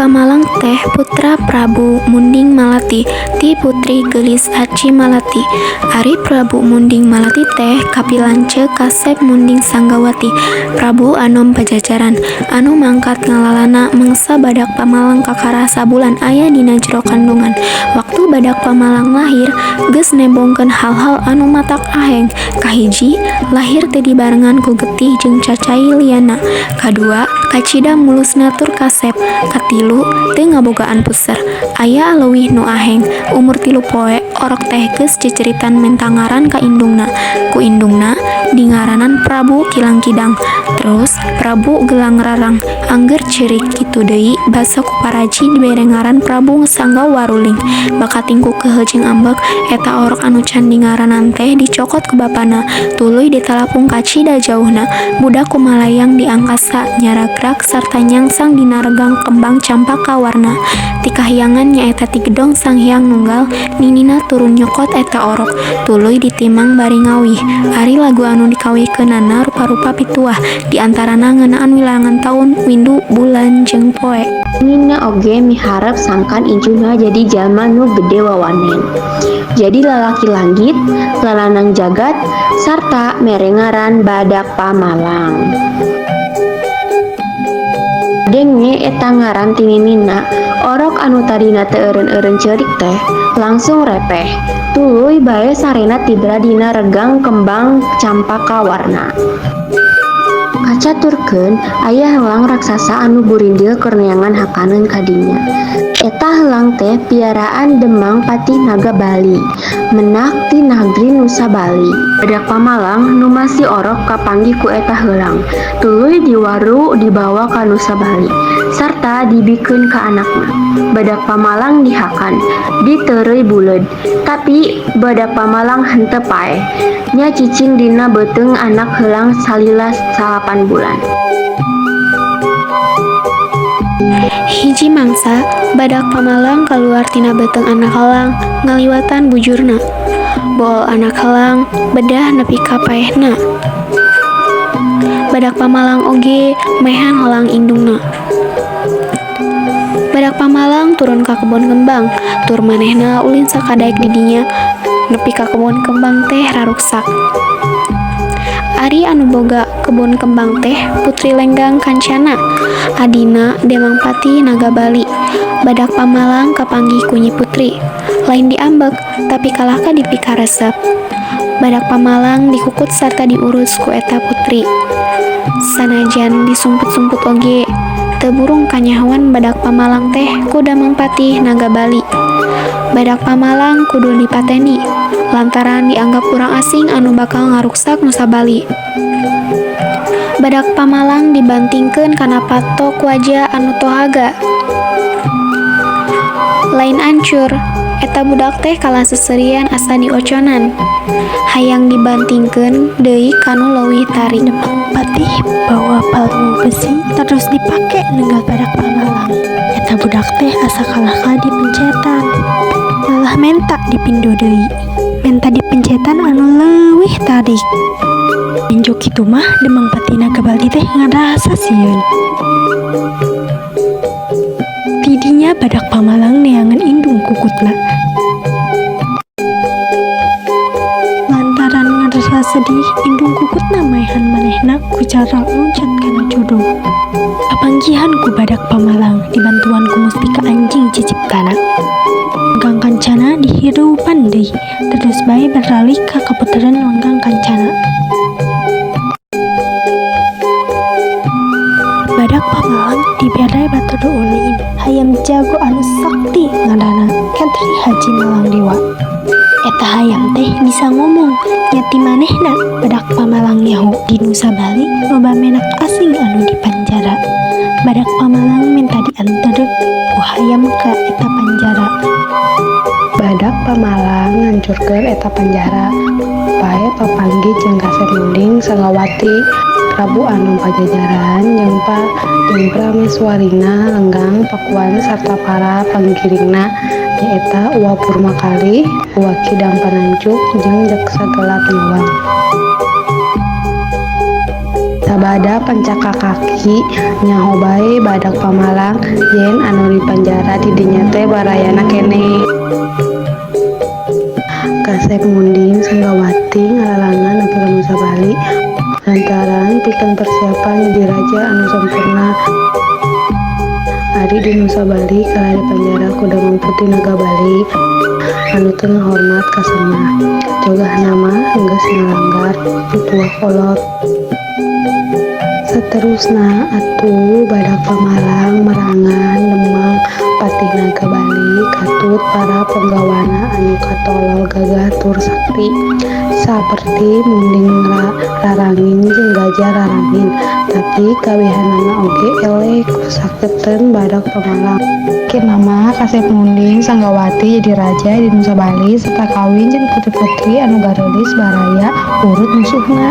Pamalang teh putra Prabu Munding Malati ti Putri Geulis Aci Malati. Ari Prabu Munding Malati teh kapilanceuk kasep Munding Sanggawati, Prabu Anom Pajajaran, anu mangkat ngalalana mangsa Badak Pamalang kakara sabulan aya dina jero kandungan. Waktu Badak Pamalang lahir geus nembongkeun hal-hal anu matak aheng. Kahiji, lahir teu dibarengan ku getih jeung cacai lianna. Kadua, kacida mulusna tur kasep. Katilu, teu ngabogaan puser. Aya leuwih nu aheng, umur 3 poe orok teh geus ciciritan menta ngaran ka indungna. Ku indungna dingaranan Prabu Kilang Kidang, terus Prabu Gelang Rarang. Angger ceurik kitu deui basa ku paraji dibere ngaran Prabu Sangga Waruling. Bakating ku keheul jeung ambek, eta orok anu can dingaranan teh dicokot ku bapana, tuluy ditalapung kacida jauhna. Budak kumalayang di angkasa, nyaragrag sarta nyangsang dina regang kembang campaka warna. Ti kahyangan nyaeta ti Gedong Sanghyang Nunggal, ninina turun nyokot eta orok, tuluy ditimang bari ngawih. Ari lagu anu dikawihkeunana rupa-rupa pituah, di antarana ngeunaan wilangan taun, windu, bulan jeung poe. Ninina oge miharep sangkan incuna jadi jalma nu gede wawanen. Jadi lalaki langgit, lalanang jagat, sarta mere ngaran Badak Pamalang. Denge eta ngaran ti ninina, orok anu tadina teu eureun-eureun ceurik teh langsung repeh, tuluy bae sarena tibra dina regang kembang campaka warna. Kacaturkeun aya helang raksasa anu burindil keur neangan hakaneun ka dinya. Eta helang teh piaraan Demang Patih Naga Bali, menak ti nagri Nusa Bali. Badak Pamalang nu masih orok kapanggih ku eta heulang, tuluy diwaru dibawa ka Nusa Bali, sarta dibikeun ka anakna. Badak Pamalang dihakan, diteureuy buleud, tapi Badak Pamalang henteu paeh, nya cicing dina beuteung anak heulang salila 9 bulan. Hiji mangsa, Badak Pamalang kaluar tina beuteung anak helang ngaliwatan bujurna. Bool anak helang bedah nepi ka paehna. Badak Pamalang oge maehan helang indungna. Badak Pamalang turun ka kebon kembang, tur manehna ulin sakadaek di dinya nepi ka kebon kembang teh raruksak. Ari anu boga kebon kembang teh Putri Lenggang Kancana, adina Demang Patih Naga Bali. Badak Pamalang kapanggih ku Nyi Putri, lain diambek tapi kalahka dipikaresep. Badak Pamalang dikukut sarta diurus ku eta putri. Sanajan disumput-sumput oge, teu burung kanyahoan Badak Pamalang teh ku Damang Patih Naga Bali. Badak Pamalang kudu dipateni, lantaran dianggap urang asing anu bakal ngaruksak Nusa Bali. Badak Pamalang dibantingkeun kana patok waja anu tohaga. Lain ancur, eta budak teh kalah seuseurian asa dioconan. Hayang dibantingkeun deui kanu leuwih tarik. Demang Patih bawa palu besi terus dipake nenggal Badak Pamalang. Eta budak teh asa kalahka dipencetan. Malah menta dipindo deui. Menta dipencetan anu leuwih tarik. Enjo kitu mah Demang Patih Naga Bali teh ngarasa sieun. Tidinya Badak Pamalang neangan indung kukutna. Lantaran ngarasa sedih, indung kukutna maehan manehna ku cara loncat kana jodog. Kapanggihan ku Badak Pamalang dibantuan ku mustika anjing ciciptana. Lenggang Kancana dihirupan deui, terus bae beralih ka kaputren Lenggang Kancana. Badak Pamalang dibere batur ulin hayam jago anu sakti ngaranna Kentri Haji Malang Dewa. Eta hayam teh bisa ngomong, nya ti manehna Badak Pamalang nyaho di Nusa Bali loba menak asing anu dipanjara. Badak Pamalang minta dianterep ku hayam ka eta panjara. Badak Pamalang ngancurkeun eta panjara. Pae papanggih jeung Kasep Munding Sanggawati, Prabu Anom Pajajaran jeung Prameswarina Lenggang Pakuan sarta para panggiringna nyaeta Uwa Purmakali, Uwa Kidang Panancuk jeung Jaksa Gelap Nyawang. Sabada pancaka kaki nyaho bae Badak Pamalang yen anu dipanjara di dinya teh barayana keneh. Kasep Munding Sanggawati ngalalangan nepi ka Nusa Bali lantaran pikeun persiapan jadi raja anu sampurna. Ari di Nusa Bali kalah dipanjara ku Demang Putih Naga Bali anu teu ngahormat ka Semar. Jogahna mah geus ngalanggar pituah kolot. Saterusna atuh Badak Pamalang merangan Demang Patih Naga Bali katut para penggawana anu katolol gagah tur sakti saperti Munding Rarangin jeung Gajah Rarangin, tapi kabehanana oge eleh ku saketeun Badak Pamalang. Akhirna mah Kasep Munding Sanggawati jadi raja di Nusa Bali serta kawin jeung putri-putri anu gareulis baraya urut musuhna.